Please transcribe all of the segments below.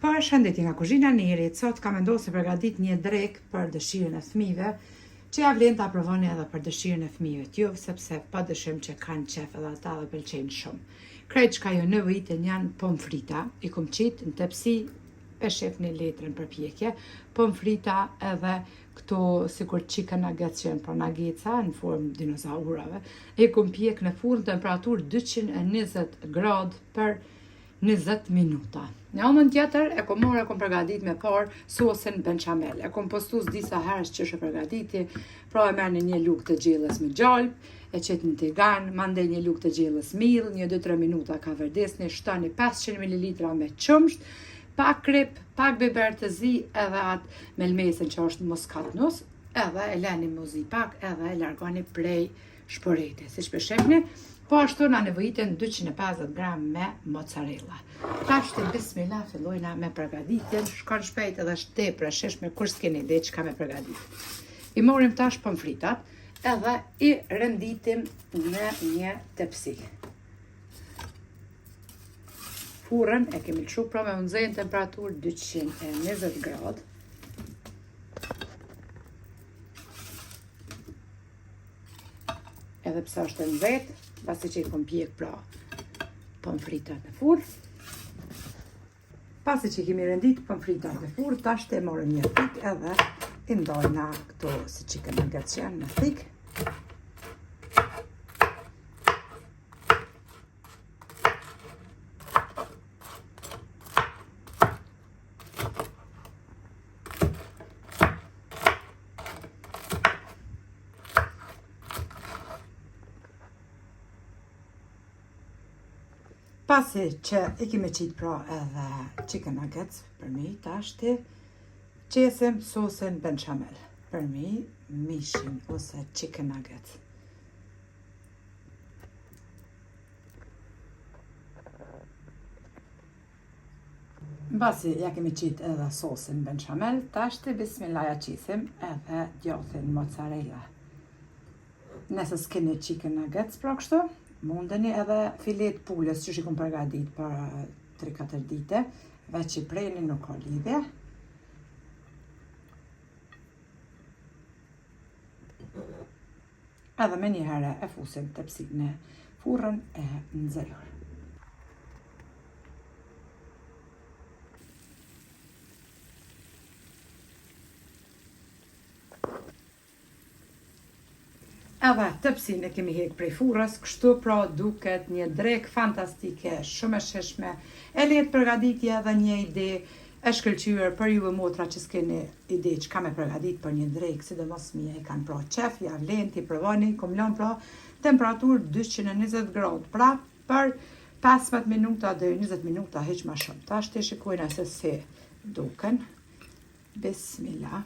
Përshëndetje nga kuzhina e Nerit, sot kam vendosur të përgatit një drekë për dëshirën e fëmijëve, që ja vlen ta provoni edhe për dëshirën e fëmijëve t'juv, sepse pa dyshim që kanë qef edhe ata dhe pëlqejnë shumë. Krejt çka ju nevojiten janë pomfrita, i kom qitë në tepsi, e shifni letrën për pjekje, pomfrita edhe këto sikur chicken nuggets që janë pra nuggetsa në formë dinozaurave, i kom pjek në furrë në temperaturë 220 gradë për 20 minuta. Në anën tjetër, e kom marrë e kom përgadit me parë sosin bechamel. E kom postu disa herë qysh e përgaditi, pra e merrni një lugë të gjellës me gjalp, e qet në tigan, mandej një lugë të gjellës mill, një 2-3 minuta kaverdisni, shtoni 500 ml me qumsht, pak krip, pak biber të zi, edhe atë melmesën që është muskatnus, edhe e leni m'u zi pak, edhe e largoni prej shporeti. Siç po shihni, po ashtu na nevojiten 250 gram me mozzarella. Tash të bismillah fillojna me përgatitjen, shkon shpejt edhe është tepër e shijshme kur s'keni ide çka me përgatit. I morim tash pomfritat edhe i renditim në një tepsi. Furrën e kemi lëshu pra me u nxe në temperaturë 220 gradë. Edhe pse është e nxehtë, pasi që i kom pjek pra pomfritat në furrë. Pasi që i kemi rendit pomfritat në furrë, tash të marrim një thikë edhe i ndajna këto si chicken nuggets që janë në thikë. Pasi që i kemi qitë pra edhe chicken nuggets përmi, tashti qesim sosin bechamel përmi mishin ose chicken nuggets. Mbasi ja kemi qitë edhe sosin bechamel, tashti bismillah ja qisim edhe djathin mozzarella. Nëse s'keni chicken nuggets pra kështu, mundeni edhe filet pulës që i kom përgadit para 3-4 dite, veç i preni nuk ka lidhje. Edhe menjëherë e fusim tepsinë në furrën e nxehur. Edhe tepsinë e kemi hek prej furrës, kështu pra duket një drekë fantastike, shumë e shijshme, e lehtë përgatitje edhe një ide e shkëlqyer për juve motra që s'keni ide çka me përgatit për një drekë, sidomos fëmija i kanë pra qef, ja vlen t'i provoni, kom lënë pra temperaturë 220 gradë, pra për 15 minuta deri 20 minuta hiç ma shumë. Tash të shikojna se si duken. Bismillah.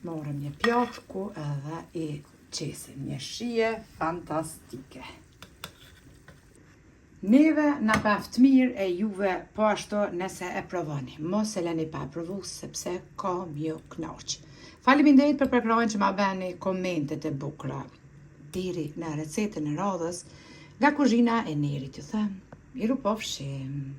Morëm një pjatë ku edhe i qesim një shije fantastike. Neve na baft mirë e juve po ashtu nëse e provoni. Mos e leni pa e provu sepse ka m'ju knaq. Faleminderit për përkrahjen që ma beni komentet e bukura. Deri në recetën e radhës nga kuzhina e Nerit ju them. Mirupafshim.